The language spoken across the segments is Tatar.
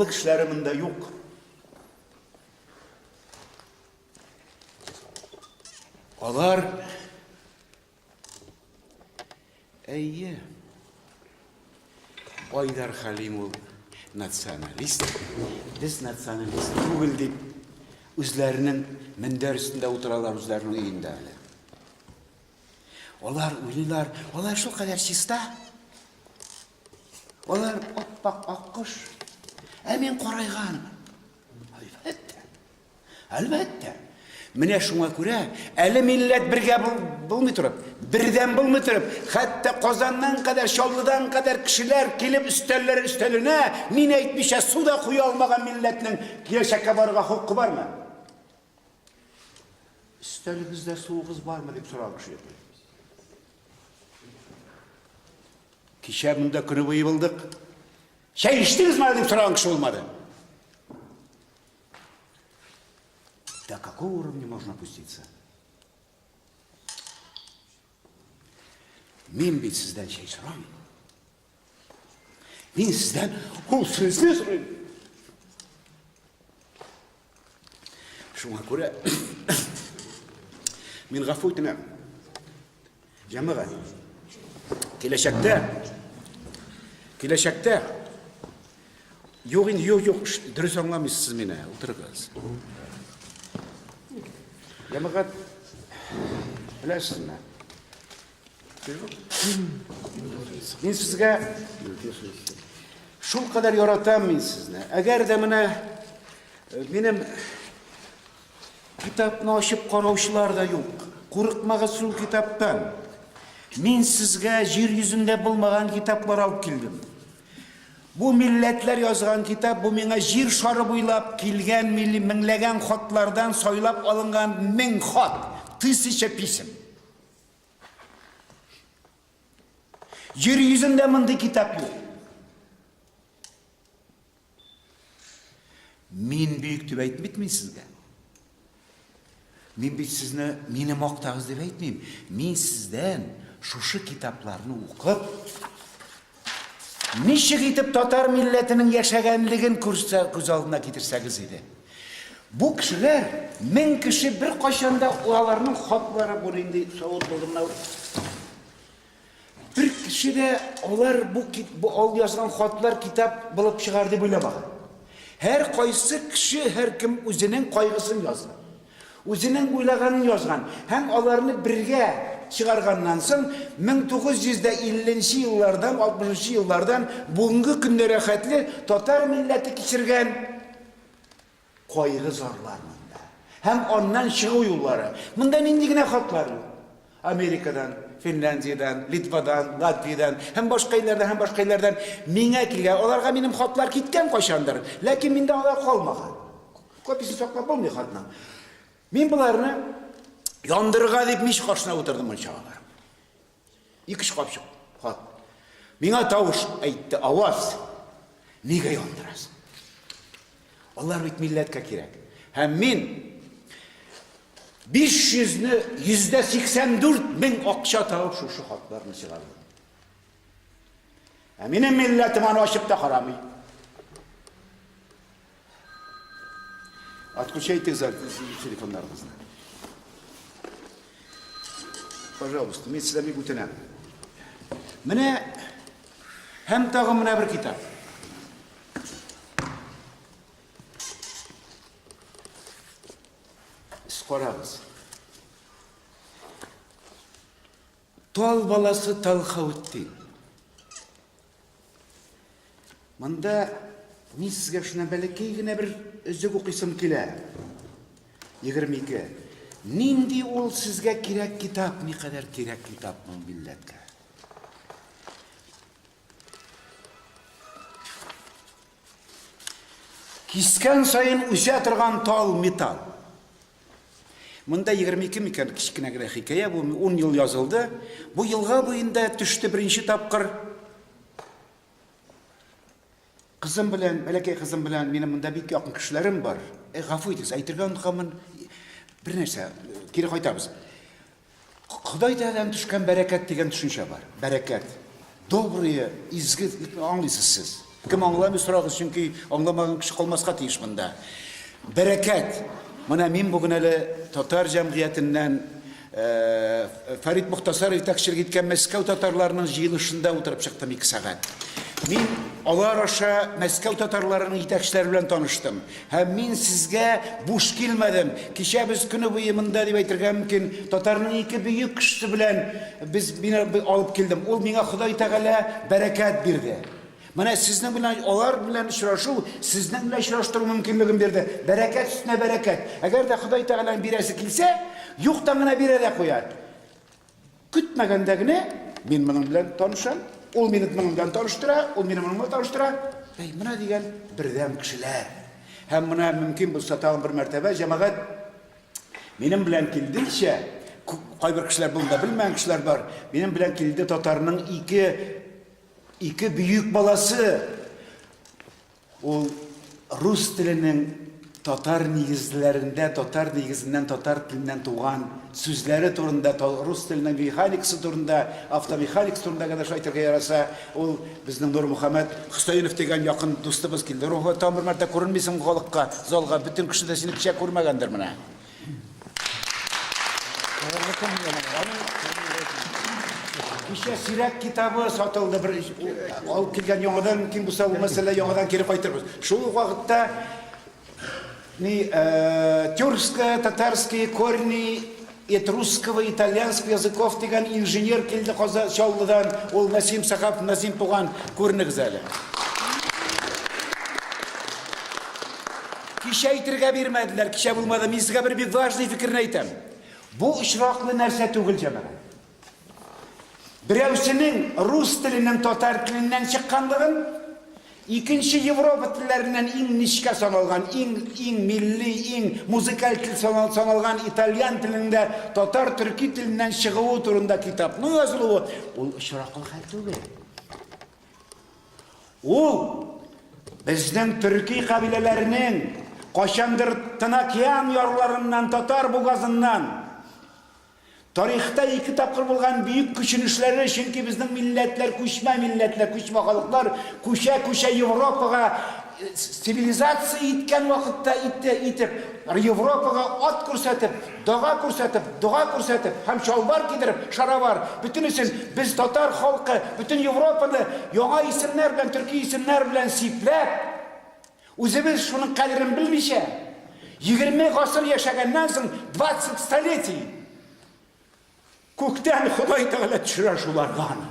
Акыллы кешеләре монда юк. Алар Әйе. Айдар Хәлим ул националист. Без националист түгел дип үзләренең мендәр өстендә утыралар үзләренең өендә әле. Алар уйлыйлар, алар шулкадәр чиста. Алар аппак аккош. Ә мин карайганмын. Әлбәттә. Әлбәттә. Менә шуңа күрә әле милләт бергә булмый торып, бердәм булмый торып, хәтта Казаннан кадәр, Чаллыдан кадәр кешеләр килеп өстәлләр өстәленә, мин әйтмичә су да куя алмаган милләтнең киләчәккә барырга хокукы бармы? Өстәлегездә суыгыз бармы дип сораган кеше юк. Кичә монда көне буе булдык. Чәй эчтегезме дип сораган кеше булмады. До какого уровня можно опуститься? Мин бит сездән чәй сорамыйм. Мин сездән ул сүзне сорыйм. Шуңа күрә мин гафу үтенәм. Җәмәгать, киләчәктә, киләчәктә Юк инде, юк, юк, дөрес аңламыйсыз сез мине, утырыгыз. Җәмәгать, беләсезме? Мин сезгә шул кадәр яратам мин сезне. Әгәр дә менә э, минем Китапны ачып караучылар да юк. Курыкмагыз шул китаптан. Мин сезгә җир йөзендә булмаган китаплар алып килдем. Бу милләтләр язган китап, бу миңа җир шары буйлап килгән милли меңләгән хатлардан сайлап алынган 1000 хат, тысяча писем. Җир йөзендә мондый китап юк. Мин бөек дип әйтмим мин сезгә. Мин бит сезне мине мактагыз дип әйтмим. Мин сездән шушы китапларны укып, ничек итеп татар милләтенең яшәгәнлеген күрсә, күз алдына китерсәгез иде. Бу кешеләр, 1000 кеше беркайчан да аларның хатлары бу нинди савыт булды менә. Бер кеше дә алар бу, бу ал язган хатлар китап булып чыгар дип уйламаган. Һәр кайсы кеше, һәркем үзенең кайгысын язган. Үзенең уйлаганын язган һәм аларны бергә чыгарганнан соң 1950 нче еллардан, 60 нчы еллардан бүгенге көннәргә хәтле татар милләте кичергән Кайгы зарлар монда. Һәм аннан чыгу юллары. Монда нинди генә хатлар юк. Америкадан, Финляндиядән, Литвадан, Латвиядән һәм башка илләрдән һәм башка илләрдән миңа килгән. Аларга минем хатлар киткән кайчандыр, ләкин миндә алар калмаган. Копиясен саклап булмый хатның. Мин боларны яндырырга дип мич каршына утырдым мунчага барып. Ике-өч капчык хат. Миңа тавыш әйтте, аваз. Нигә яндырасың? Алар бит милләткә кирәк. Һәм мин 500-не 184 мең акча табып шушы хатларны чыгардым. Ә минем милләтем аны ачып та карамый. Отключайте телефоннарыгызны. Пожалуйста, мин сездән бик үтенәм. Менә һәм тагын менә бер китап. Сез карагыз. Тал баласы Талхаутдин. Монда мин сезгә шуннан бәләкәй генә бер өзек укыйсым килә. 22. Нинди ул сезгә кирәк китап, никадәр кирәк китап бу милләткә. Кискән саен үсә торган тал металл. Монда 22 микән кечкенә генә хикәя, бу 10 ел язылды. Бу елга буенда төште беренче тапкыр. Кызым белән, бәләкәй кызым белән минем монда бик якын кешеләрем бар. Э, гафу итегез, әйтергә онытканмын. Бер нәрсә, кире кайтабыз. Ходай Тәгаләдән төшкән бәрәкәт дигән төшенчә бар. Бәрәкәт. Добрые, изге, аңлыйсыз сез. Кем аңламый, сорагыз, чөнки аңламаган кеше калмаска тиеш монда. Бәрәкәт. Менә мин бүген әле татар җәмгыятеннән Фәрит Мохтасаров җитәкчелек иткән Мәскәү татарларының җыелышында утырып чыктым 2 сәгать. Мин алар аша Мәскәү татарларының җитәкчеләре белән таныштым. Һәм мин сезгә буш килмәдем. Кичә без көне буе монда дип әйтергә мөмкин, татарның ике бөек кешесе белән без мин алып килдем. Ул миңа Ходай Тәгалә бәрәкәт бирде. Менә сезнең белән алар белән очрашу сезнең белән очраштыру мөмкинлеген бирде. Бәрәкәт өстенә бәрәкәт. Әгәр дә Ходай Тәгаләнең бирәсе килсә, юктан гына бирә дә куя. Көтмәгәндә генә мин моның белән танышам, ул мине моның белән таныштыра, ул мине моның белән таныштыра. Әй, менә дигән бердәм кешеләр. Һәм менә мөмкин булса тагын бер мәртәбә җәмәгать минем белән килдекчә, кайбер кешеләр монда белмәгән кешеләр бар. Минем белән килде татарның ике Ике бөек баласы, ул рус теленең татар нигезләрендә, татар нигезеннән, татар теленнән туган сүзләре турында, рус теленең механикасы турында, автомеханикасы турында гына шулай әйтергә яраса, ул безнең Нурмөхәммәт Хөсәенов дигән якын дустыбыз килде. Нурмөхәммәт, тагын бер мәртә күренмисең халыкка, залга, бөтен кеше дә сине кичә күрмәгәндер менә. Кичә сирәк китабы сатылды бер алып килгән яңадан мөмкин булса бу мәсьәлә яңадан кире кайтырбыз. Шул ук вакытта ни э, тюркско-татарские корни этрусского итальянского языков дигән инженер килде Казан Чаллыдан. Ул Насим Сахапов, Насим туган, күренегез әле. Кичә әйтергә бирмәделәр, кичә булмады. Мин сезгә бер бик важный фикерне әйтәм. Бу очраклы нәрсә түгел, җәмәгать. Берәүсенең рус теленең татар теленнән чыкканлыгын, икенче Европа телләреннән иң нечкә саналган, иң иң милли, иң музыкаль тел саналган итальян теленең дә татар төрки теленнән чыгуы турында китапның язылуы ул очраклы хәл түгел. Ул безнең төрки кабиләләренең кайчандыр Тын океан ярларыннан, Татар бугазыннан тарихта ике тапкыр булган бөек күченешләре, чөнки безнең милләтләр күчмә милләтләр, күчмә халыклар күчә-күчә Европага цивилизация иткән вакытта итте, итеп, Европага ат күрсәтеп, Дага күрсәтеп, дога күрсәтеп һәм чалбар кидереп, шаровар, бөтенесен без татар халкы, бөтен Европаны яңа исемнәр белән, төрки исемнәр белән сипләп, үзебез шуның кадерен белмичә, 20 гасыр яшәгәннән соң, 20 столетий, күктән Ходай Тәгалә төшерә шуларга аны.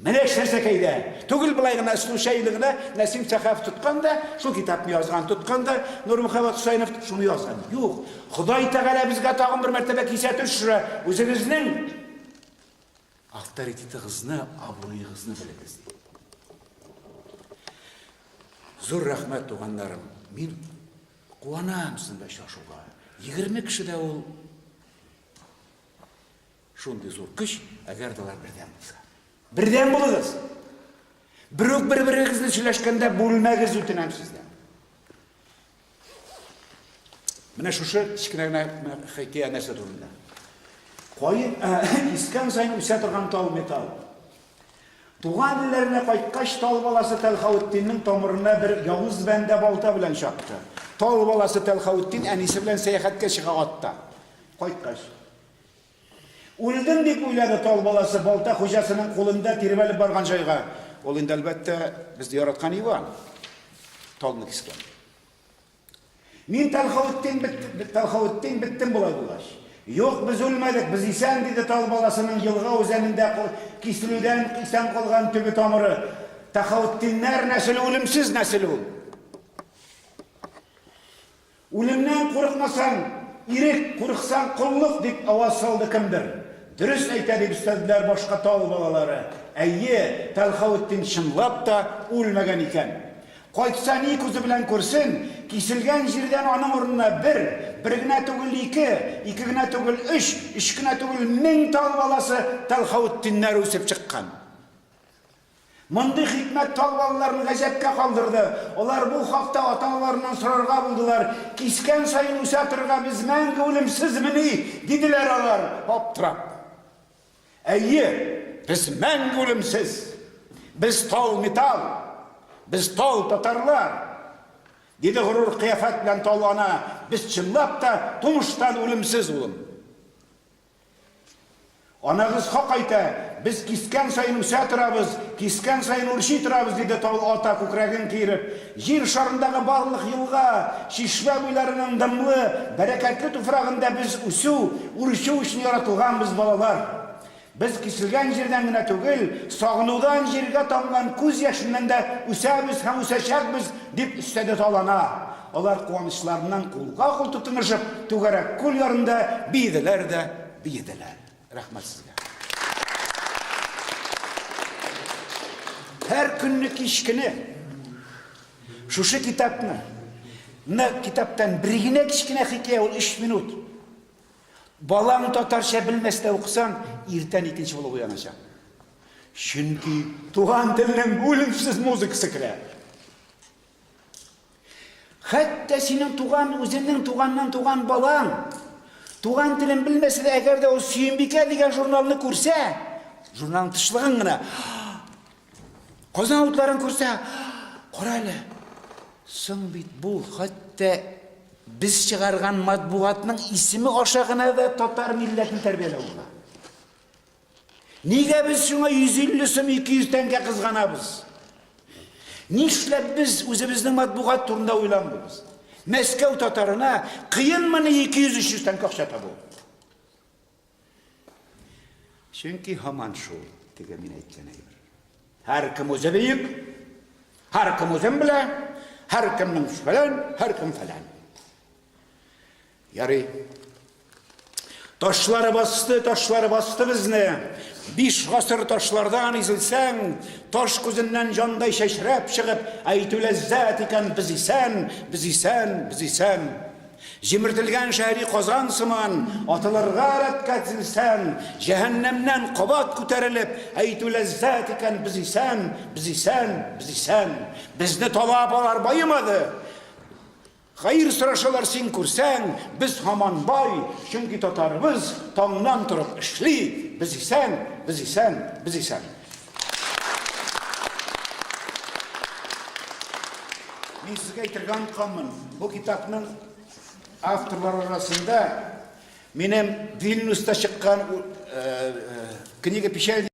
Менә нәрсәкәйдә. Түгел болай гына случайно гына Нәсим Сәхәв тоткан да, шул китапны язган, тоткан да Нурмөхәммәт Хөсәенов шуны язган. Юк. Ходай Тәгалә безгә тагын бер мәртәбә кисәтү төшерә. Үзегезнең авторитетыгызны, абруегызны белегез. Зур рәхмәт, туганнарым. Мин куанам сезнең белән очрашуга. 20 кеше дә ул Шундый зур көч, әгәр дә алар бердәм булса. Бердәм булыгыз! Берүк бер-берегезне сөйләшкәндә бүлмәгез, үтенәм сездән. Менә шушы кечкенә генә хикәя нәрсә турында. Каен кискән саен үсә торган тал металл. Туган илләренә кайткач, тал баласы Тәлхаутдинның тамырына бер явыз бәндә балта белән чапты. Тал баласы Тәлхаутдин әнисе белән сәяхәткә чыга атта. Кайткач. Үлдем дип уйлады тал баласы, балта хуҗасының кулында тирбәлеп барган җайга. Ул инде, әлбәттә, безне яраткан Иван. Талны кискән. Мин Тәлхаутдин беттем, Тәлхаутдин беттем болай булгач. Юк, без үлмәдек, без исән, диде тал баласының елга үзәнендә киселүдән исән калган төбе тамыры. Тәхаутдиннәр нәселе үлемсез нәсел ул. Үлемнән курыкмасаң, ирек, курыксаң, коллык, дип аваз салды кемдер. Дөрес әйтә, дип өстәделәр башка тал балалары. Әйе, Тәлхаутдин чынлап та үлмәгән икән. Кайтса, ни күзе белән күрсен, киселгән җирдән аның урынына бер, бер генә түгел ике, ике генә түгел өч, өч кенә түгел 1000 тал баласы Тәлхаутдиннәр үсеп чыккан. Мондый хикмәт тал балаларын гаҗәпкә калдырды. Алар бу хакта ата-аналарыннан сорарга булдылар. Кискән саен үсә торырга без мәңге үлемсезмени? диделәр алар, аптырап. Әйе, без мәңге үлемсез! Без тал-металл! Без тал татарлар! Диде горур кыяфәт белән тал ана, без чынлап та тумыштан үлемсез, улым. Анагыз хак әйтә, без кискән саен үсә торабыз, кискән саен үрчи торабыз, диде тал ата күкрәген киереп. Җир шарындагы барлык елга, чишмә буйларының дымлы, бәрәкәтле туфрагында без үсү, үрчү өчен яратылганбыз, балалар. Без киселгән җирдән генә түгел, сагынудан җиргә тамган күз яшеннән дә үсәбез һәм үсәчәкбез, дип өстәде Талана. Алар куанычларыннан кулга-кул тотынышып, түгәрәк күл ярында биеделәр дә биеделәр. Рәхмәт сезгә. Һәр көнне кичкене шушы китапны, менә китаптан бер генә кечкенә хикәя, ул 3 минут. Балаң татарча белмәс тә укысаң, иртән икенче булып уяначак. Чөнки туган телнең үлемсез музыкасы керә. Хәтта синең туган, үзеңнең туганнан туган балаң, туган телен белмәсә дә, әгәр дә ул Сөембикә дигән журналны күрсә, журналның тышлыгын гына, Казан утларын күрсә, кара әле, соң бит бу хәтта без чыгарган матбугатның исеме аша гына да татар милләтен тәрбияләү була. Нигә без шуңа 150 сум 200 тәңкә кызганабыз? Нишләп без үзебезнең матбугат турында уйланмыйбыз? Мәскәү татарына кыенмыни 200-300 тәңкә акча табу? Чөнки һаман шул, теге мин әйткән әйбер. Һәркем үзе бөек, һәркем үзен белә, һәркемнең фәлән, һәркем фәлән. Ярый. Ташлары басты, ташлары басты безне. Биш гасыр ташлардан изелсәң, таш күзеннән җандай чәчрәп чыгып, әйтү ләззәт икән, без исән, без исән, без исән. Җимертелгән шәһри Казан сыман, атылырга рәткә тезелсәң, җәһәннәмнән кабат күтәрелеп, әйтү ләззәт икән, без исән, без исән, без исән. Безне талап алар баемады. Хәер сорашалар син күрсәң, без һаман бай, чөнки татарыбыз таңнан торып эшли, без исән, без исән, без исән. Мин сезгә әйтергә онытканмын, бу китапның авторлары арасында минем Вильнюста чыккан э, э, книга печаль.